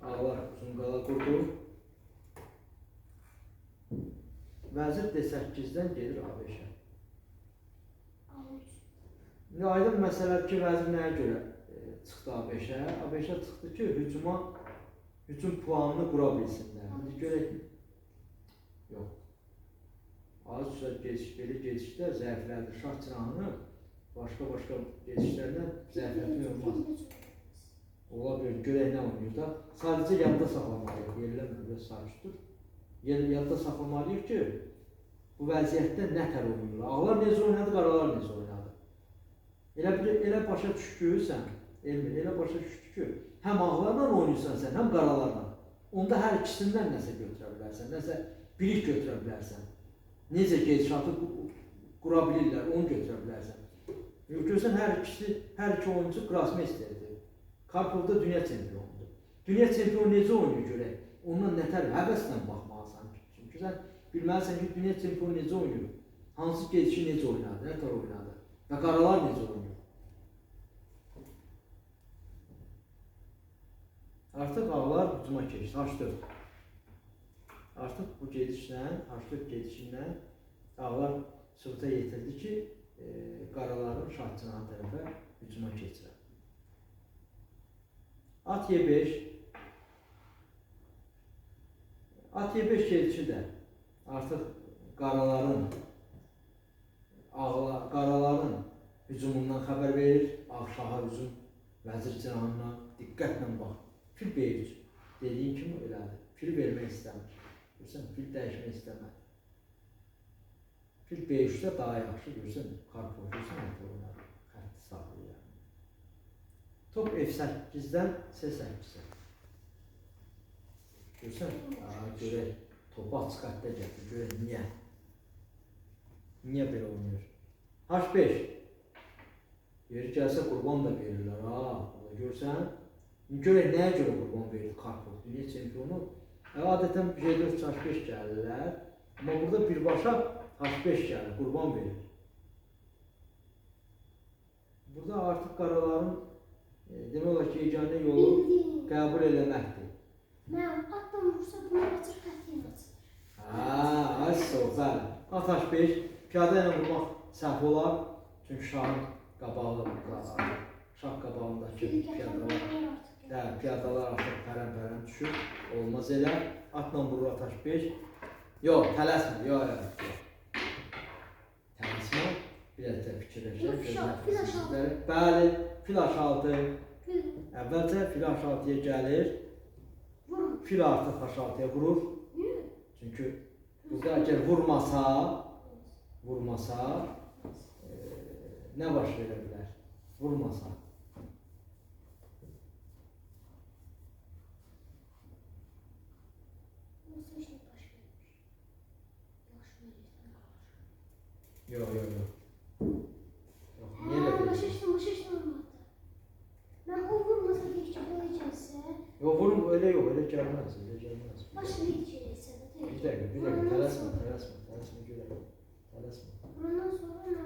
Ağlar uzun qala qurdu. Vəzir D8-dən gedir A5-ə. A3. İndi aydın məsələdir ki, vəzir nəyə görə çıxdı A5-ə? A5-ə çıxdı ki, hücum planını qura bilsinlər. İndi görək. Yox. A3-ə belə gedişdə zəiflədir. Şah cinahını başqa-başqa gedişlərlə zəiflətmək olmaz. Ola bilər, görək nə oynayır da. Sadəcə yadda saxlamalıyıq. Yerləmə, biraz sakit dur. Yadda saxlamalıyıq ki, bu vəziyyətdə nə tər oynayırlar. Ağlar necə oynadı, qaralar necə oynadı. Elə başa düşdü sən, Elmir, elə başa düşdü ki, həm ağlarla oynayırsan sən, həm qaralarla. Onda hər ikisindən nəsə götürə bilərsən, nəsə bilik götürə bilərsən. Necə gedişatı qura bilirlər, onu götürə bilərsən. Görsən, hər iki oyuncu qrosmeysterdir. Karpov da dünya çempionudur. Dünya çempionu necə oynayır görək? Ondan nətər həvəslə baxmalısan. Çünki sən bilməlisən ki, dünya çempionu necə oynayır? Hansı gedişi necə oynadı, nətər oynadı və qaralar necə oynayır? Artıq ağlar hücuma keçdi. H4. Artıq bu gedişlə, H4 gedişindən ağlar sübuta yetirdi ki, qaraların şah cinahı tərəfə hücuma keçirər. At Y5. At Y5 gedişi də artıq qaraların hücumundan xəbər verir. Ağ şaha hücum, vəzir cinahına diqqətlə bax. Fil B3. Dediyin kimi elədir. Fil vermək istəmir. Görürsən, fil dəyişmək istəmədi. Fil B3-də daha yaxşı, görürsən, Karpov, görürsən, hətta oynadı. Xətti saxlayır. Top F8-dən C8-ə. Görürsən, görək, topu açıq xəttə gətir, görək niyə? Niyə belə oynayır? H5. Yeri gəlsə qurban da verirlər, ha. Burada görürsən, görək nəyə görə qurban verir Karpov, dünya çempionu. Adətən G4, H5 gəlirlər, amma burada birbaşa H5 gəlir, qurban verir. Burada artıq qaraların demək olar ki, yeganə yolu qəbul eləməkdir. Mən atla vursa bunu açır, xətti açır. Ha, az o, bəli. At H5, piyada ilə vurmaq səhv olar. Çünki şahın qabağı, şah qabağındakı piyadalar, piyadalar artıq pərən-pərən düşür. Olmaz elə. Atla vurur at H5. Yox, tələsmə, yox, yox. Tələsmə, biraz da fikirləşək. Bəli, fil H6. Əvvəlcə fil H6-ya gəlir. Fil artıq H6-ya vurur. Çünki burada əgər vurmasa, nə baş verə bilər? Vurmasa. Yox, yox, yox. Niyə elə Başa düşdüm, başa düşdüm. Mən o vurmasa deyir ki, belə gəlsə. Yox, vurma, elə yox, elə gəlməz, elə gəlməz. Başa deyir ki, eləsə də. Bir dəqiqə, bir dəqiqə, tələsmə, tələsmə, tələsmə, görək. Tələsmə. Vurandan sonra nə?